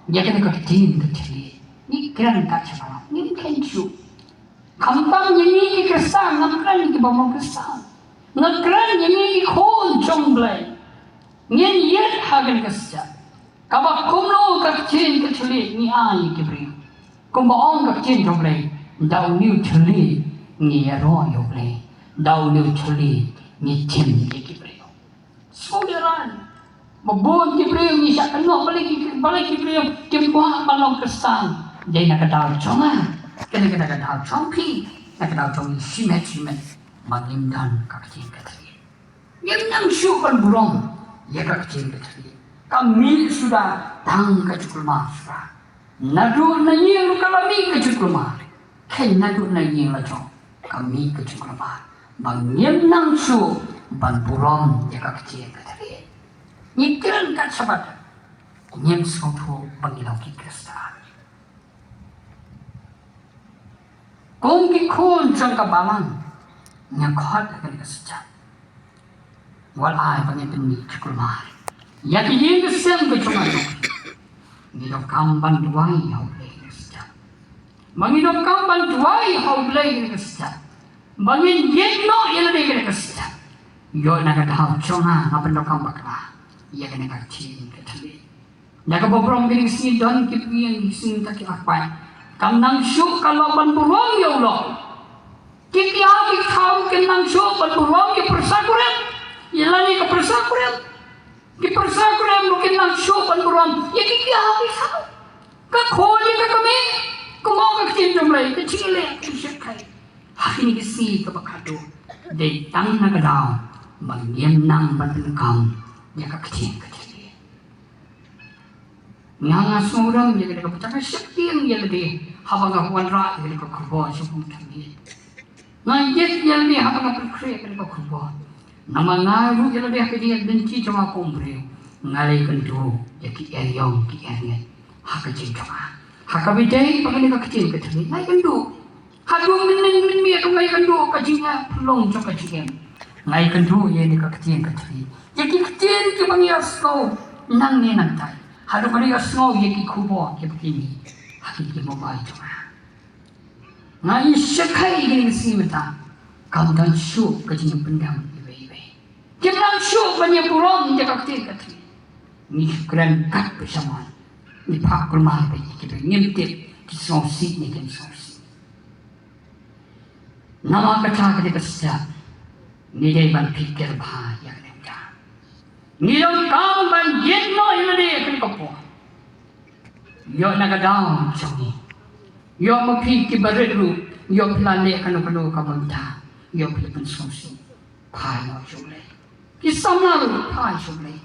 ïa kane ka ktien ka thylliej. Ngi kren kat sha balang, ngim kren shuh. Khamtam ïa ngi ki Khristan, ngam kren ïa ki bym long Khristan. Nga kren ïa ngi ki khun jong U Blei. Ngin ïit ha kane ka step. Kaba kumno ka ktien ka thylliej ngi ai ïa ki briew. Kumba ong ka ktien jong U Blei, da une u thylliej ngi ïaroh ïa U Blei. Da une u thylliej ngi tim ïa ki briew. Sngewdei rang. Ba bun ki briew ngi shah kynnoh balei ki, balei ki briew kim kwah ban long Khristan. Dei na ka daw jong nga. Kane ka na ka daw jong phi. Na ka daw jong ngi shimet shimet. Ba ngim don ka ktien ka thylliej. Ngim nang shuh ban burom ïa ka ktien ka thylliej. Ka mih suda tang ka jingkulmar suda. Naduh na ïing ruh ka la mih ka jingkulmar. Khie naduh na ïing la jong ka mih ka jingkulmar. Ba ngim nang shuh ban burom ïa ka ktien ka thylliej. Ngi kren kat shabar. Ngim sngewthuh ba ngi long ki Khristan. Kum ki khun jong ka balang, nga khot ïa kane ka step. Wat ai ba ngin pynmih jingkulmar ïa ki ïing ki sem ka jong nga jong phi. Ngi donkam ban duwai ha U Blei ïa kane ka step. Ba ngi donkam ban duwai ha U Blei ïa kane ka step. Ba ngin ïit noh ïa lade ïa kane ka step. Ïoh na ka daw jong nga nga pyndonkam bakla ïa kane ka ktien ka thylliej. Da kaba burom kine ki sngi don ki pyrshah ki sngi ta ki la pait. Kam nang shuh ka lok ban burom ïa u lok. Ki ki ha ki thaw kin nang shuh ban burom ki pyrsa kurim. Ïa lane ka pyrsa kurim. Ki pyrsa kurim ruh kin nang shuh ban burom ïa ki ki ha ki thaw. Ka khun ïa ka kmie. Kumno ka ktien jong U Blei ka jingïaleh ka jingshyrkhei. Ha kine ki sngi kaba khadduh dei tang na ka daw ba ngim nang ban pyndonkam ïa ka ktien ka thylliej. Nga nga sngewrem ïa kane ka bynta, nga sheptieng ïa lade haba nga wanrah ïa kane ka khubor sha pum thylliej. Nga ïeit ïa lade haba nga pynkhreh ïa kane ka khubor. Namar nga ruh ïa lade ha ka jingïaid lynti jong nga kum u briew, nga la ïakynduh ïa ki eriong ki eriet ha ka jingim jong nga. Ha kaba ïadei bad kane ka ktien ka thylliej nga ïakynduh. Haduh mynnin mynmiet ruh nga ïakynduh ka jingïaphyllung jong ka jingim. Nga ïakynduh ïa kane ka ktien ka thylliej, ïa ki ktien kiba ngi ïohsngew nangne nangtai. Haduh nga ïohsngew ïa ki khubor kiba ki mih ha ki, ki mobile jong nga. Nga ïashyrkhei ïa kine ki sngi mynta. Kam don shuh ka jingpyndem iwei iwei. Kim nang shuh ban ïaburom ïa ka ktien ka thylliej. Ngi kren kat ba sha mon. Ngi phah kulmar bad ïa ki briew, ngim tip ki sngewsih ne kim sngewsih. Namar kata ka dei ka step. Ngi dei ban phikir bha ïa kane ka. Ngi donkam ban ïit noh ïa lade ha kane ka por. Ïoh na ka daw jong ngi. Ïoh ma phi kiba rit ruh, ïoh phi la leh kano kano ka bynta, ïoh phi la pynsngewsih. Phai noh sha U Blei. Ki samla ruh phai sha U Blei.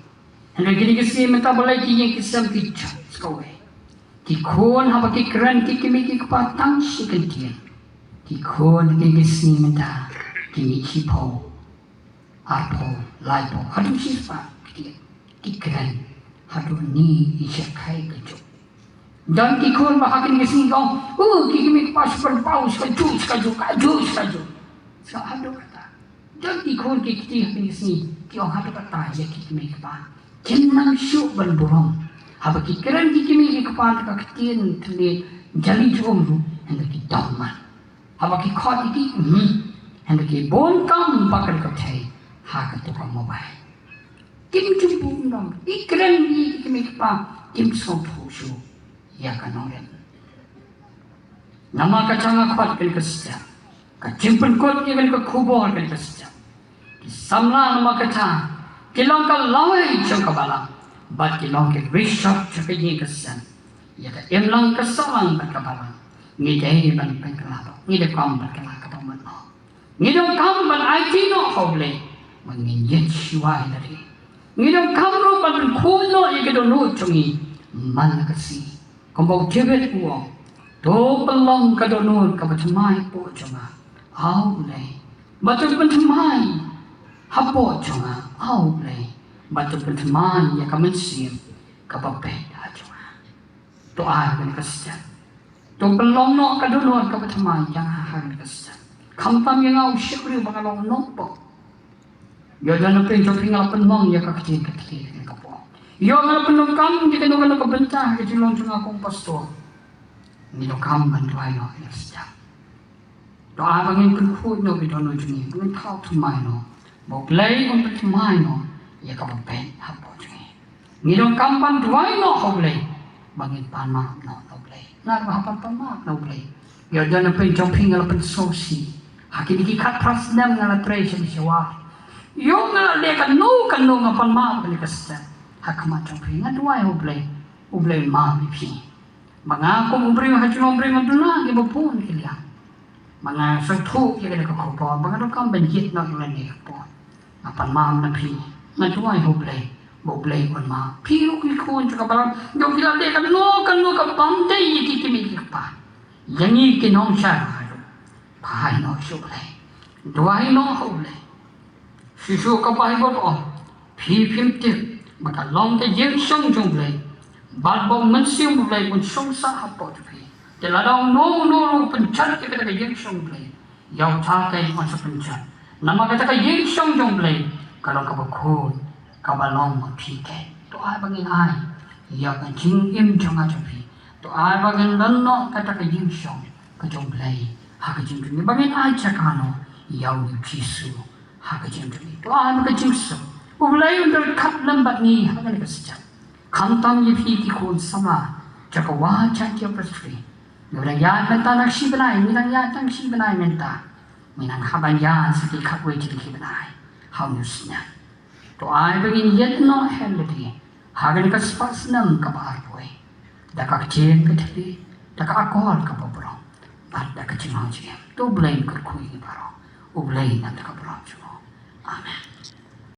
Hynrei kine ki sngi mynta balei ki ïing ki sem ki jot sa kawei. Ki khun haba ki kren ki kmie ki kpa tang shi kyntien. Ki khun ha kine ki sngi mynta Ki mih shiphew, arphew, laiphew, haduh shispah ki ktien, ki kren haduh ni i shyrkhei ka juk. Don ki khun ba ha kine ki sngi ki ong, "Uh, ki kmie kpa shu pynpaw shu kajuh, shu kajuh, kajuh, shu kajuh." Shu haduh kata. Don ki khun ki kti ha kine ki sngi ki ong haduh kata ïa ki kmie kpa. Kim nang shuh ban burom haba ki kren ki kmie ki kpa da ka ktien thylliej jali jong um ruh, hynda ki dom man. Haba ki khot ïa ki, hmm, hynda ki bun kam ba kan ka thei ha kato ka mobile. Kim ju burom, i kren ïa ki kmie ki kpa, kim sngewthuh shuh ïa ka nongrim. Namar kata nga khot kane ka step, ka jingpynkut ïa kane ka khubor kane ka step. Ki samla namar kata ki long ka lawei jong ka balang bad ki long ki rishot jong ka ïing ka sem. Ïa ka imlang ka sahlang bad ka balang ngi dei ban pynkylla, ngi dei kam ban kylla kaba mano. Ngi donkam ban aiti noh ha U Blei ba ngin ïeng shuwa ïa lade. Ngi donkam ruh ban pynkhuid noh ïa ka dohnud jong ngi man la ka sngi. Kumba u David u ong, to pynlong ka dohnud kaba thymmai hapoh jong nga, A U Blei. Bad to pynthymmai hapoh jong nga, A U Blei. Bad to pynthymmai ïa ka mynsiem kaba beit ha jong nga. To ai ha kane ka step. To pynlong noh ka dohnud kaba thymmai ïa nga ha kane ka step. Khamtam ïa nga u shakri ba nga long u nongpop. Ïoh don na pdeng jong phi nga la pynmong ïa ka ktien ka ktien kane ka por. Ïoh nga la pyndonkam ïa kano kano ka bynta ha ka jinglong jong nga kum u pastor. Ngi donkam ban duwai noh ïa ka step. To ai ba ngin pynkhuid noh ki dohnud jong ngi, ba ngin thaw thymmai noh ba U Blei un pynthymmai noh ïa kaba beit hapoh jong ngi. Ngi donkam ban duwai noh ha U Blei ba ngin pan map noh na U Blei. Nga ruh hap ban pan map na U Blei. Ïoh don na pdeng jong phi nga la pynsngewsih ha kine ki khatphra snem nga la trei sha ka shuwa. Ïoh nga la leh kano kano, nga pan map kane ka step ha khmat jong phi. Nga duwai ha U Blei, U Blei un map ïa phi. Ma nga kum u briew ha jong u briew nga duna ïa kiba bun ki liang. Ma nga sngewthuh ïa kane ka khubor ba nga donkam ban ïit noh ïa kane ka khubor. Nga pan map na phi, nga duwai ha U Blei ba U Blei un map. Phi ruh ki khun jong ka balang, ïoh ki la leh kano kano kaba bym dei ïa ki kmie ki kpa, ïa ngi ki nongshai ruh. Phai noh sha U Blei, duwai noh ha U Blei. Shuh shuh ka Baibl ka ong, phi phim tip ba ka long ka ïingshong jong U Blei bad ba U Mynsiem U Blei un shong sah hapoh jong phi. Te lada uno uno ruh u pynjot ïa kata ka ïingshong U Blei, ïa uta keiñ un sa pynjot. Namar kata ka ïingshong jong U Blei ka long kaba khuid, kaba long ma phi keiñ. To ai ba ngin ai ïa ka jingim jong nga jong phi. To ai ba ngin don noh kata ka ïingshong ka jong U Blei ha ka jingim jong ngi, ba ngin ai jaka noh ïa U Jisu ha ka jingim jong ngi. To ai ba ka jingsuk U Blei un ryngkat lem bad ngi ha kane ka step. Khamtam ïa phi ki khun samla jong ka Wah Jaintia Presbytery. Ngi dang ïaid mynta tang shi bnai, ngi dang ïaid tang shi bnai mynta. Ngi nang hap ban ïaid sa ki khatwei tylli ki bnai ha une u snem. To ai ba ngin ïeng noh ha lade ha kane ka spah snem kaba arphew da ka ktien ka thylliej, da ka akor kaba burom bad da ka jingmong jingim. To U Blei un kyrkhu ïa ngi baroh. U Blei un nang da ka burom jong u. Amen.